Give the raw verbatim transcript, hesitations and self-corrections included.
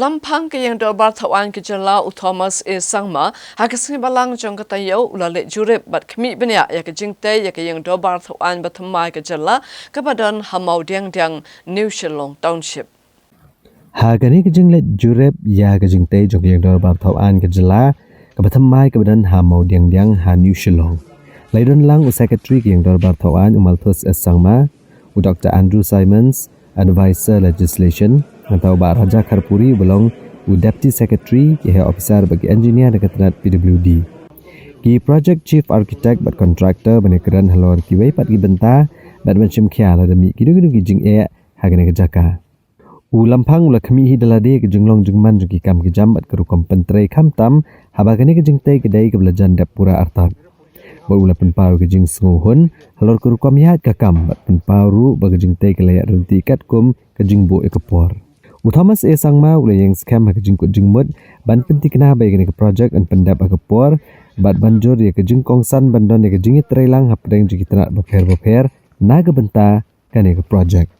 Lampang ka ïing dorbar thawaiñ ka jylla u Thomas A Sangma ha ka sngi Balang jong ka taïew u la leit jurip bad khmih bniah ïa ka jingtei ïa ka ïing dorbar thawaiñ ba thymmai ka jylla kaba don ha Mawdiangdiang, New Shillong Township. Ha kane ka jingleit jurip ïa ka jingtei jong ka ïing dorbar thawaiñ ka jylla kaba thymmai kaba don ha Mawdiangdiang ha New Shillong, la ïadon lang u Secretary ka ïing dorbar thawaiñ u Malthus S Sangma, u Doctor Andrew Simons, Advisor Legislation, nangta u Bah Raja Kharpuri uba long u Deputy Secretary, ki High Officer bad ki Engineer na ka tnat P W D, ki Project Chief Architect bad Contractor ban ïakren halor kiwei pat ki bynta bad ban shim khia lada mih kino kino ki jingeh ha kane ka jaka. U Lampang u la khmih hi da lade ka jinglong jingman jong ki kam ki jam bad ka rukom pyntrei khamtam haba kane ka jingtei ka dei kaba la jan dep pura artat. Bad u la pynpaw ka jingsngewhun halor ka rukom ïaid ka kam bad pynpaw ruh ba ka jingtei ka la ïaid ryntih katkum ka jingbuh ïa ka por. U Thomas A Sangma u la ïeng skhem ha ka jingkut jingmut ban pynthikna ba ïa kane ka project yn pyndep ha ka por bad ban jur ïa ka jingkongsan ban don ïa ka jingïatreilang hapdeng jong ki tnat bapher bapher na ka bynta kane ka project.